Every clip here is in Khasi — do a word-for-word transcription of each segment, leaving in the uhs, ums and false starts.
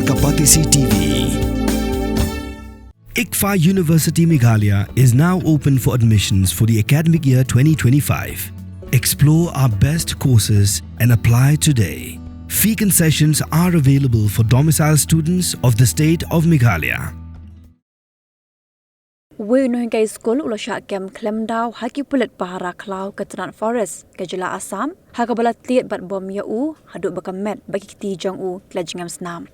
Kapatisi T V. ICFAI University Meghalaya is now open for admissions for the academic year twenty twenty-five. Explore our best courses and apply today. Fee concessions are available for domicile students of the state of Meghalaya. Uwei u nonghikai skul u la shah kem khlem daw ha ki pulit pahara khlaw ka tnat forest ka jylla Assam, ha kaba la tied bad bom ïa u haduh ba ka met bad ki kti jong u ki la jngem snam.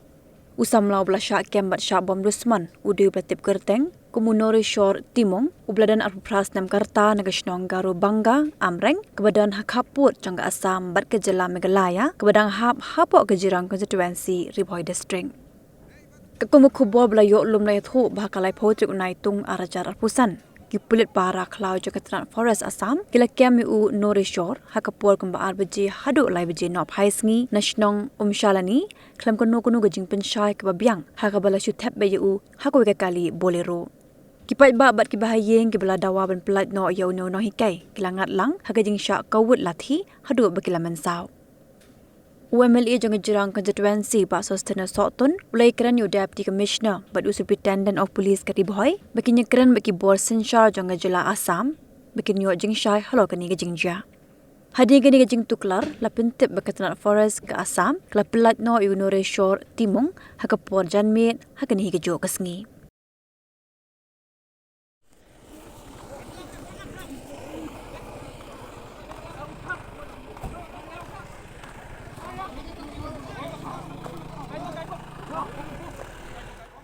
U samla uba la shah kem bad shah bom dusmon u dei uba la tip kyrteng kum u Noreshwar Timung, uba la don arphew phra snem ka rta, na ka shnong Garo Banga, Amreng, kaba don ha khappud jong ka Assam bad ka jylla Meghalaya kaba dang hap hapoh ka Jirang Constituency, Ri Bhoi District. Ka kum ka khubor ba la ïoh lum la ïathuh ba ha ka laiphew tarik u Naitung arhajar arphew san, ki pulit pahara khlaw jong ka tnat forest Assam ki la kem ïa u Noreshwar ha ka por kumba ar baje haduh lai baje nohphai sngi na shnong Umshalani, khlem kano kano ka jingpynshai kaba biang, ha kaba la shu thep beit ïa u ha kawei ka kali Bolero. Ki paidbah bad kiba ha ïing kiba la dawa ban pyllait noh ïa une u nonghikai ki la ngat lang ha ka jingshah kawut lathi haduh ba ki la mynsaw. U M L A jong ka Jirang Constituency, Bah Sosthenes Sohtun, u la ïakren ïa u Deputy Commissioner bad u Superintendent of Police ka Ri Bhoi ba kin ïakren bad ki bor synshar jong ka jylla Assam ba kin ïoh jingshai halor kane ka jingjia. Hadien kane ka jingtuklar, la pyntip ba ka tnat forest ka Assam ka la pyllait noh ïa u Noreshwar Timung ha ka por janmiet ha kane hi kajuh ka sngi.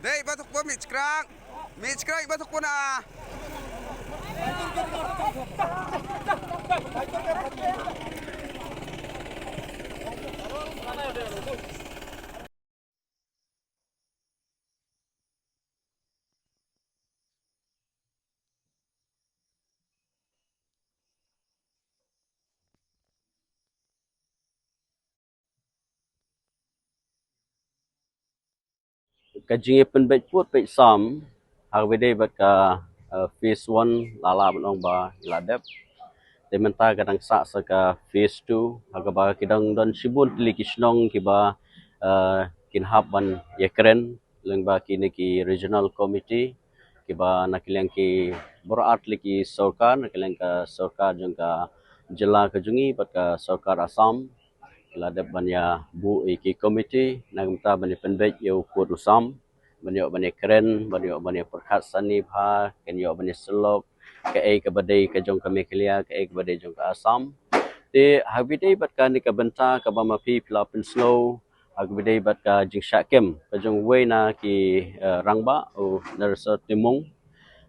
Dei, batuk bo mi chkrang. Mi chkrang batuk bo na. Ka jingïapynbeit pud beit sam ha kaba ïadei bad ka, eh, phase one, la lah ban ong ba la dep. Te mynta ka dang sah sa ka phase two, ha kaba ki dang don shibun tylli ki shnong kiba, eh, kin hap ban ïakren lyngba kine ki regional committee kiba na ki liang ki baroh ar tylli ki sorkar, na ki liang ka sorkar jong ka jylla ka jong ngi bad ka sorkar Assam, ki la dep ban ïa buh ïa ki committee na ka bynta ban ïa pynbeit ïa u pud u sam, ban ïoh ban ïa kren, ban ïoh ban ïa pyrkhat sani bha, kin ïoh ban ïa sylok kaei kaba dei ka jong ka Meghalaya, kaei kaba dei jong ka Assam. Te ha kaba ïadei bad kane ka bynta kaba ma phi phi la pynsngew, ha kaba ïadei bad ka jingshah kem ka jong uwei na ki, eh, rangbah, u Noreshwar Timung,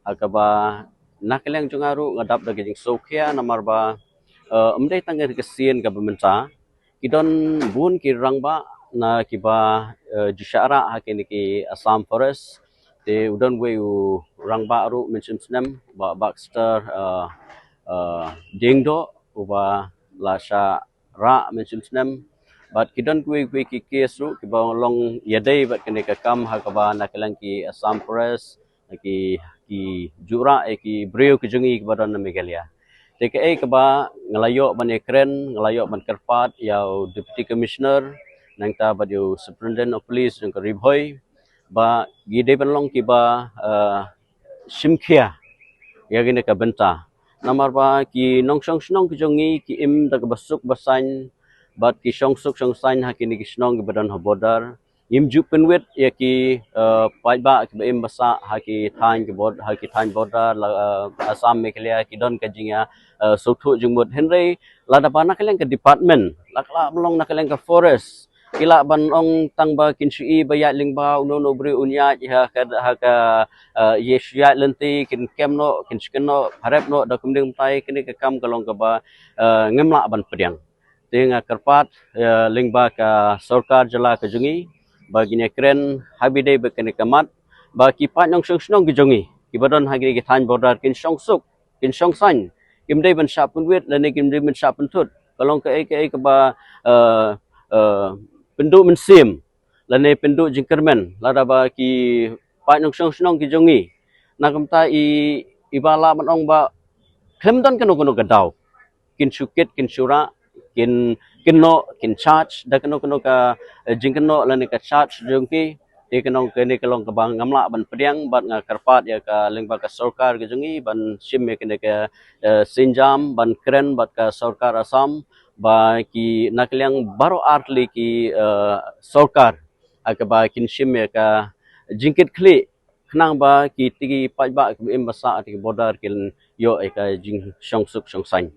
ha kaba na ka liang jong nga ruh nga dap da ka jingsngewkhia namar ba, eh, ym dei tang ka sien kaba mynta, ki don bun ki rangbah na kiba, eh, ju shah rah ha kine ki Assam Forest. Te u don uwei u rangbah ruh mynshem snem, Bah Baxter, eh, eh, Diengdoh, uba la shah rah mynshem snem. Bad ki don kiwei kiwei ki case ruh kiba long ïadei bad kane ka kam ha kaba na ka liang ki Assam Forest, na ki, ki ju rah ïa ki briew ki jong ngi kiba don na Meghalaya. Te kaei kaba nga la ïoh ban ïa kren, nga la ïoh ban kyrpad ïa u Deputy Commissioner, nangta bad ïa u Superintendent of Police jong ka Ri Bhoi, ba ki dei ban long kiba, eh, shim khia ïa kane ka bynta. Namar ba ki nongshong shnong ki jong ngi ki im da kaba suk ba saiñ, bad ki shong suk shong saiñ ha kine ki shnong kiba don ha border. Ngim ju pynwit ïa ki, eh, paidbah kiba im ba sah ha ki thaiñ ki bord-, ha ki thaiñ border la, eh, Assam Meghalaya ki don ka jingïa, eh, sngewthuh jingmut. Hynrei lada ba na ka liang ka department, la ka lah ban long na ka liang ka forest, ki lah ban ong tang ba kin shu i ba ïaid lyngba, uno uno u briew un ïaid ha ka, ha ka, eh, ïa shu ïaid lynti, kin kem noh, kin shu kem noh, pharep noh, da kumne kumtai, kane ka kam ka long kaba, eh, ngim lah ban pdiang. Te nga kyrpad, eh, lyngba ka sorkar jylla ka jong ngi ba kin ïa kren ha kaba ïadei bad kane ka mat, ba ki paid nongshong shnong ki jong ngi kiba don ha kine ki thaiñ border kin shong suk, kin shong saiñ, kim dei ban shah pynwit lane kim dei ban shah pynthut. Ka long kaei kaei kaba, eh, eh, pynduh mynsiem lane pynduh jingkyrmen lada ba ki paid nongshong shnong ki jong ngi, na ka bynta i, iba lah ban ong ba khlem don kano kano ka daw, kin shu kit, kin shu rah, kin kynnoh, kin charge da kano kano ka jingkynnoh lane ka charge jong ki. Te kano kane ka long kaba ngam lah ban pdiang bad nga kyrpad ïa ka lyngba ka sorkar ka jong ngi ban shim ïa kane ka synjam ban kren bad ka sorkar Assam ba ki na ka liang baroh artylli ki sorkar ha kaba kin shim ïa ka jingkitkhlieh khnang ba kitei ki paidbah kiba im ba sah ha ki border kin ïoh ïa ka jingshongsuk shongsaiñ.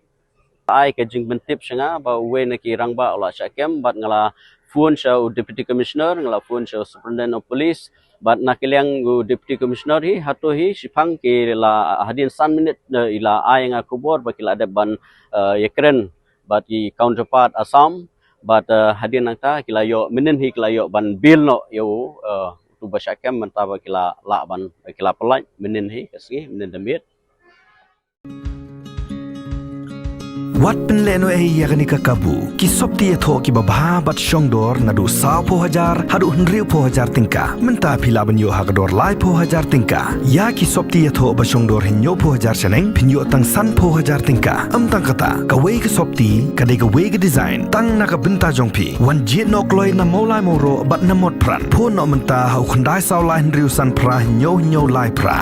Ai ka jingpyntip sha nga ba uwei na ki rangbah u la shah kem bad nga la phone sha u Deputy Commissioner, nga la phone sha u Superintendent of Police bad na ka liang u Deputy Commissioner hi hato hi shiphang ki la hadien san minit i la ai nga khubor ba ki la dep ban ïakren bad ki counterpart Assam bad hadien nangta ki la ïoh mynnin hi ki la ïoh ban bail noh ïa u utu ba shah kem mynta ba ki la lah ban ki la pyllait mynnin hi ka sngi mynnin da miet. Wat pynlehnohei ïa kane ka kabu. Ki sopti ïathoh kiba bha bad shongdor naduh sawphew hajar haduh hynriewphew hajar tyngka. Mynta phi lah ban ïoh ha ka dor laiphew hajar tyngka. Ïa ki sopti ïathoh ba shongdor hynñiewphew hajar shaneng phin ïoh tang sanphew hajar tyngka. Ym tang kata, kawei ka sopti ka dei kawei ka design tang na ka bynta jong phi. Wan jied noh kloi na Mawlai Mawroh bad na Motphran. Phone noh mynta ha u khyndai saw lai hynriew san phra hynñiew hynñiew lai phra.